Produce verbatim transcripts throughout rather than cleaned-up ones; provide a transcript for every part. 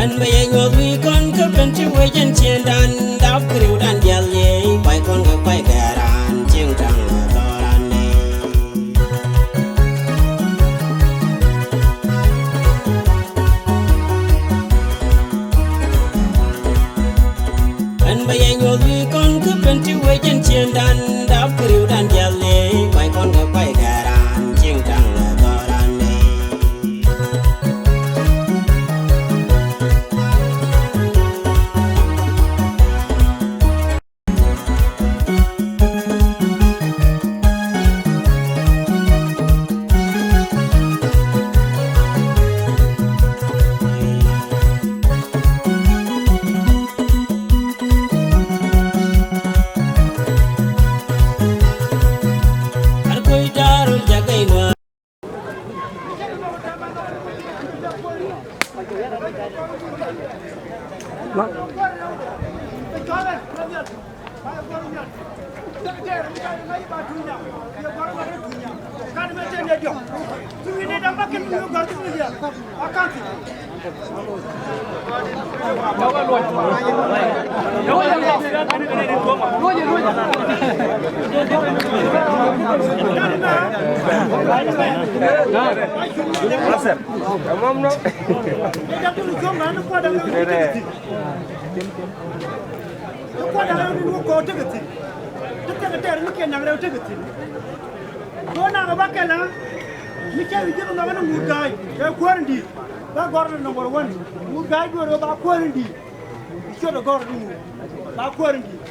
Ɛn bɛ yɛ nyuɔth wi̱i̱ kɔn kä ben ti wec ɛn ciëŋdan dap kɛ ri̱wdan diaal yee kuay kɔn kɛ kuay kɛ raan cieŋ taŋ lɔ dhɔran ni. Ɛn bɛ yɛ nyuɔth wi̱i̱ kɔn kä ben ti wec ɛn ciëŋdan dap kɛ ri̱wdan diaal yee kuay kɔn kɛ kuay kɛ raan cieŋ taŋ lɔ dhɔran ni. Ni kuɔt da̱ŋ rɛw ni wä kɔɔr tekɛ thi̱n. Ti tekɛ tɛɛr ni kiɛ naŋ rɛw tekɛ thi̱n. Kɛ wä naŋ ɛ ba kɛl ɣä. Mi cɛ wi̱i̱ ji̱ kɛ nhɔk ni ŋuut ga̱a̱c kɛ kuäär in di̱i̱t. Ba gɔr ni number one. Ŋuut ga̱a̱c duɔ̱ɔ̱r ɣä ba kuäär in di̱i̱t. Bi ciöt ɛ gɔr ni ŋuut ba kuäär in di̱i̱t.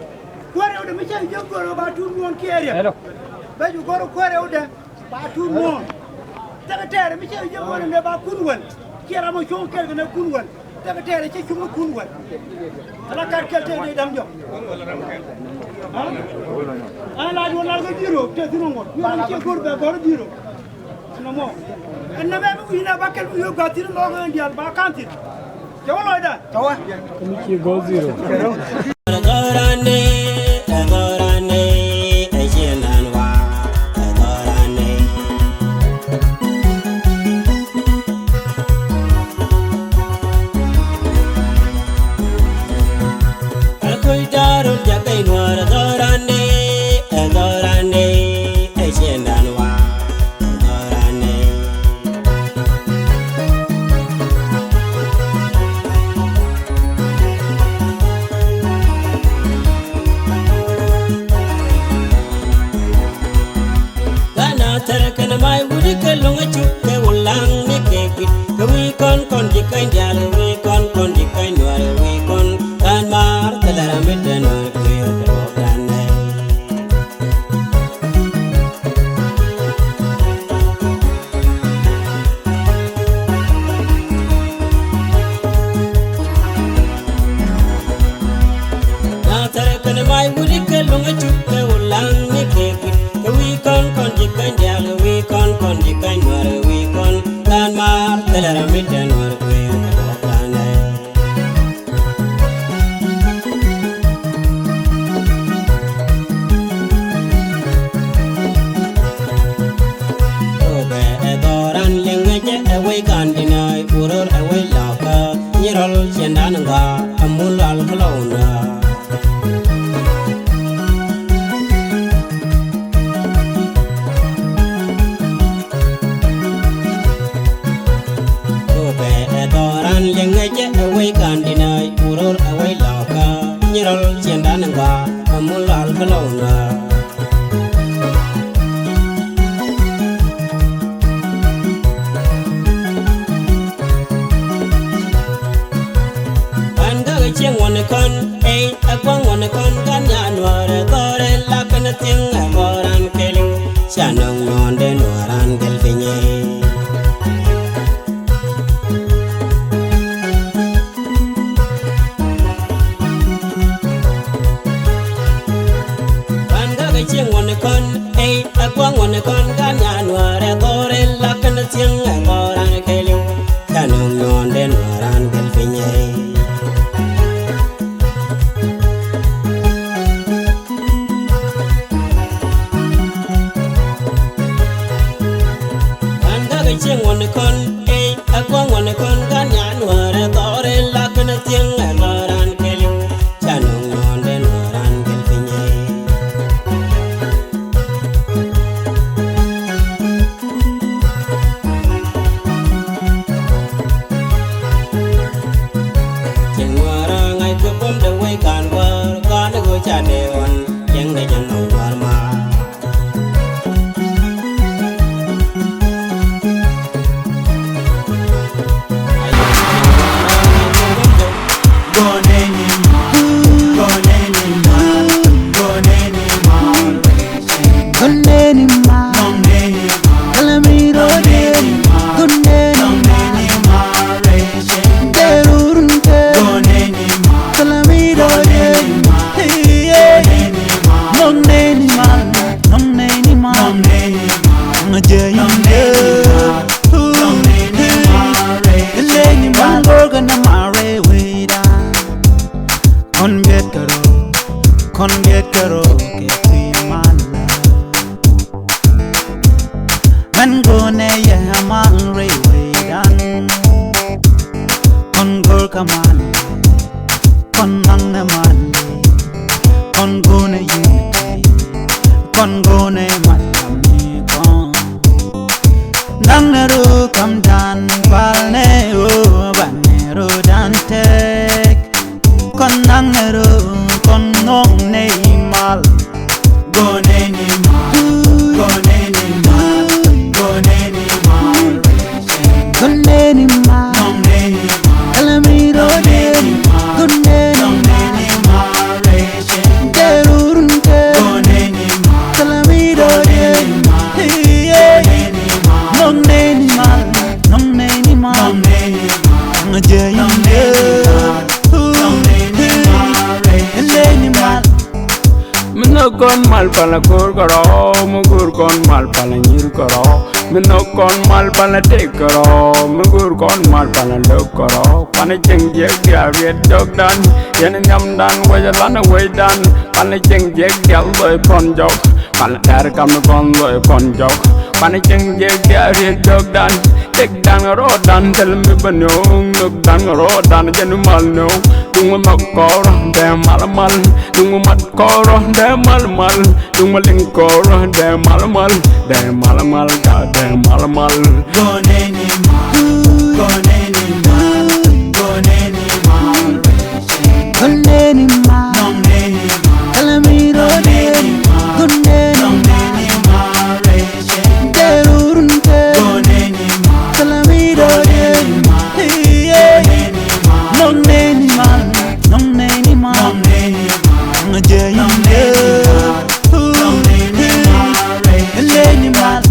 Kuäär in wä dee mi cɛ wi̱i̱ ji̱ duɔ̱ɔ̱r ɣä ba tuut muɔ̱ɔ̱n kiɛ riɛk. Bɛ ju gɔr kuäär in wä dee. Ba tuut muɔ̱ɔ̱n. Tekɛ tɛɛr mi cɛ jɛ ɣöö nɛ ba kun wäl. Ciɛ ram ɔ cuɔ̱ŋ kɛl kɛ nɛ kun wäl. Tekɛ tɛɛr cɛ cuŋ kun wäl. Ala kat kɛl tëë dee dam jɔk. Aa la juɔl lar kɛ ji̱ ro̱o̱k tëë thi̱n ɔ ŋuɔ̱t. Wi̱i̱ ram ciɛ go̱r bɛ gɔr ji̱ ro̱o̱k. Ɛn nɔmɔ. Ɛn nɛmɛ mi wi̱i̱ nɛ ba kɛl mi yo̱o̱k ba thi̱n lɔɔk ɛn diaal ba ka̱n thi̱n. Cɛ wä lɔcda. Cɛ wä. Mi ci goal zero. Ɛ dhɔran ni, ɛ dhɔran ni, ɛ ciɛŋdan wa, ɛ dhɔran ni. Ɛ kui̱ da̱r ol jakä in wäär, ɛ dhɔran ni, ɛ dhɔran ni, ɛ ciɛŋdan wa. Ghana thɛr kɛnɛ may wut kɛ lo̱ŋ a cuk kɛ wulaŋ ni kɛ kui̱ kɛ wi̱i̱ kɔn kɔn ji̱ kany diaal wi̱i̱ kɔn kɔn ji̱ kany nuäär wi̱i̱ kɔn kan maar thɛlɛ ram mi tɛn nuäär kui̱ kɛ wulaŋ nɛ. Na thɛrɛ kɛnɛ may wudi kɛ luŋ a cuk kɛ wulaŋ ni kɛ kui̱ kɛ wi̱i̱ kɔn kɔn ji̱ kany diaal wi̱i̱ kɔn kɔn ji̱ kany nuäär wi̱i̱ kɔn kan maar thɛlɛ ram mi tɛn nuäär kui̱ kɛ wulaŋ nɛ. Tobɛ ɛ dhɔran liŋ ŋäcɛ ɛ wec kan dinɛ i̱ uror ɛ wec lɔkä nyirɔl ciɛndan ŋɔa ɛ mun lɔal kä lɔwundä. Tobɛ ɛ dhɔran liŋ ŋäcɛ ɛ wec kan dinä i̱ uror ɛ wec lɔkä nyirɔl ciɛndan ŋɔa ɛ mun lɔal kä lɔwundä. An gak cieŋ ŋuɔ̱n kɔn ey ɛ gua̱ŋ ŋuɔ̱n kɔn gan nyan nuɔ̱ɔ̱rɛ dhɔrɛ la kɛn thiŋ ɛ gɔran kɛliw. Ca nɔŋ nyuɔ̱ɔ̱ndɛ nuɔ̱ɔ̱ran gɛl piny ey. Ban gak cieŋ ŋuɔ̱n kɔn ey ɛ gua̱ŋ ŋuɔ̱n kɔn gan nyan nuɔ̱ɔ̱rɛ dhɔrɛ la kɛn thiŋ ɛ gɔran kɛliw. Ca nɔŋ nyuɔ̱ɔ̱ndɛ nuɔ̱ɔ̱ran gɛl piny ey. An gak cieŋ ŋuɔ̱n kɔn ey ɛ gua̱ŋ ŋuɔ̱n kɔn gan nyan nuɔ̱ɔ̱rɛ dhɔrɛ la Ni mal rɛy wecdan. Kɔn biɛt kɛ rɔ, kɔn biɛt kɛ rɔ kɛ kui̱ mal. Mɛn go̱o̱nɛ yɛ mal rɛy wecdan. Kɔn go̱o̱r kä mal. Kɔn naŋnɛ mal. Kɔn go̱o̱nɛ unity. Kɔn go̱o̱nɛ mal kami kɔn. Naŋnɛ ro kamdan palnɛ ro banɛ ro dan tɛk. Kɔn naŋnɛ ro kɔn nɔŋnɛ imal. Gonɛ ni mal, gonɛ ni mal, gonɛ ni mal. Gonɛ ni mal. Nɔŋnɛ ni mal. Kɛlɛ mi ro nɔŋnɛ ni mal. Gonɛ ni mal. Kɛ rurun kɛ. Gonɛ ni mal. Kɛlɛ mi ro nɔŋnɛ ni mal. Nɔŋnɛ ni mal. Nɔŋnɛ ni mal. Nɔŋnɛ ni mal. Nɔŋnɛ ni mal. Nɔŋnɛ ni mal. Mi nhök kɔn mal palä ko̱r kärɔ̱, mi go̱o̱r kɔn mal palä nyir kärɔ̱. Mi nhök kɔn mal palä tëk kärɔ̱, mi go̱o̱r kɔn mal palä lök kärɔ̱. Kuanɛ cieŋ jiäk diaal riet dökdan, yɛn nhiamdan wec alanɛ wecdan. Palä cieŋ jiäk diaal luɔc kɔn jɔk, palä tɛ̈r kam ni kɔn luɔc kɔn jɔk. Kuanɛ cieŋ jiäk diaal riet dökdan, tëkdan rɔɔdan thil mi bä nööŋ, nhökdan rɔɔdan jɛn mal nööŋ. Duŋ mi nhɔk kɔrɔ dee mal mal, duŋ mi mat kɔrɔ dee mal mal, duŋ mi liŋ kɔrɔ dee mal mal, dee mal mal, ka dee mal mal. Gonɛ ni mal, gonɛ ni mal, gonɛ ni mal. Gonɛ ni mal. Nɔŋnɛ ni mal. Kɛlɛ mi ro nɔŋnɛ ni mal. Gonɛ ni mal. Nɔŋnɛ ni mal. Kɛ rurun kɛ. Gonɛ ni mal. Kɛlɛ mi ro nɔŋnɛ ni mal. Nɔŋnɛ ni mal. Nɔŋnɛ ni mal. Nɔŋnɛ ni mal. Nɔŋnɛ ni mal. Nɔŋnɛ ni mal.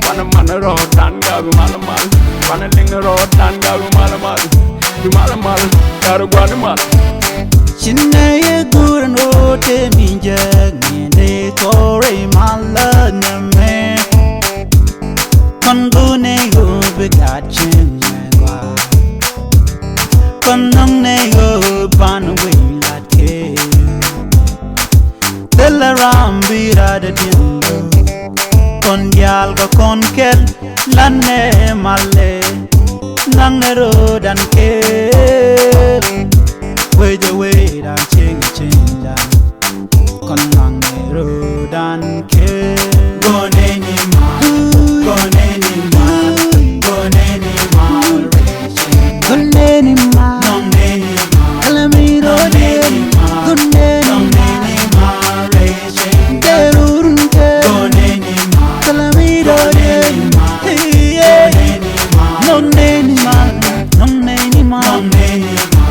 Kuanɛ man rɔɔdan gak mal mal. Kuanɛ liŋ rɔɔdan gak mal mal. Bi mal mal, kar guan mal. Cinɛ yɛ gur ni rɔ te mi jɛ ŋi̱n de kɔrɛ mal la nɛmɛ. Kɔn gunɛ yo bi gat cieŋ mɛ gua. Kɔn nɔŋnɛ yo ban wi̱i̱ lat kɛ. Thilɛ ram bi rat diɛn. Kɔn diaal kɛ kɔn kɛl. Lanɛ malɛ naŋnɛ ro̱o̱dan kel. Wecɛ wecdan cieŋ cieŋdan. Kɔn naŋnɛ ro̱o̱dan kel. Gonɛ ni mal, gonɛ ni mal, gonɛ ni mal. Gonɛ ni mal. Nɔŋnɛ ni mal. Kɛlɛ mi ro̱o̱dan. Gonɛ ni mal. Kɛ rurun kɛ. Gonɛ ni mal. Kɛlɛ mi ro̱o̱dan. Nɔŋnɛ ni mal. Nɔŋnɛ ni mal. Nɔŋnɛ ni mal. Nɔŋnɛ ni mal.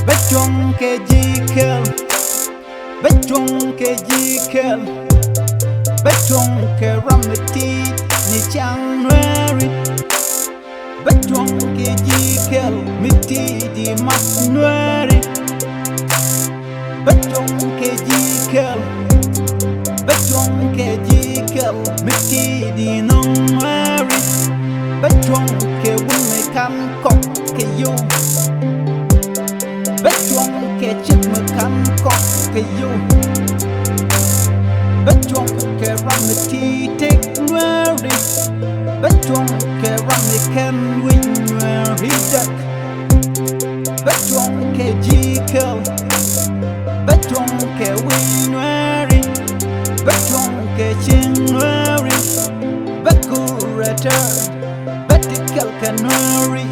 Bɛ cuɔ̱ŋ kɛ ji̱ kɛl. Bɛ cuɔ̱ŋ kɛ ji̱ kɛl. Bɛ cuɔ̱ŋ kɛ ram mi ti̱i̱t ni cäŋ Nuääri. Bɛ cuɔ̱ŋ kɛ ji̱ kɛl mi ti̱i̱t di mat Nuääri. Bɛ cuɔ̱ŋ kɛ ji̱ kɛl. Bɛ cuɔ̱ŋ kɛ ji̱ kɛl mi ti̱i̱t di nɔŋ Nuääri. Bɛ cuɔ̱ŋ kɛ wun mi ka̱n kɔk kɛ yio̱w. Bɛ cuɔ̱ŋ kɛ ciek mi ka̱n kɔk kɛ yio̱w. Bɛ cuɔ̱ŋ kɛ ram mi ti̱i̱t tëk Nuääri. Bɛ cuɔ̱ŋ kɛ ram mi kɛn wi̱c Nuääri däk. Bɛ cuɔ̱ŋ kɛ ji̱ kɛl. Bɛ cuɔ̱ŋ kɛ wi̱c Nuääri. Bɛ cuɔ̱ŋ kɛ cieŋ Nuääri. Bɛ kuur rɛtɛ. Bɛ ti kɛl kɛ Nuääri.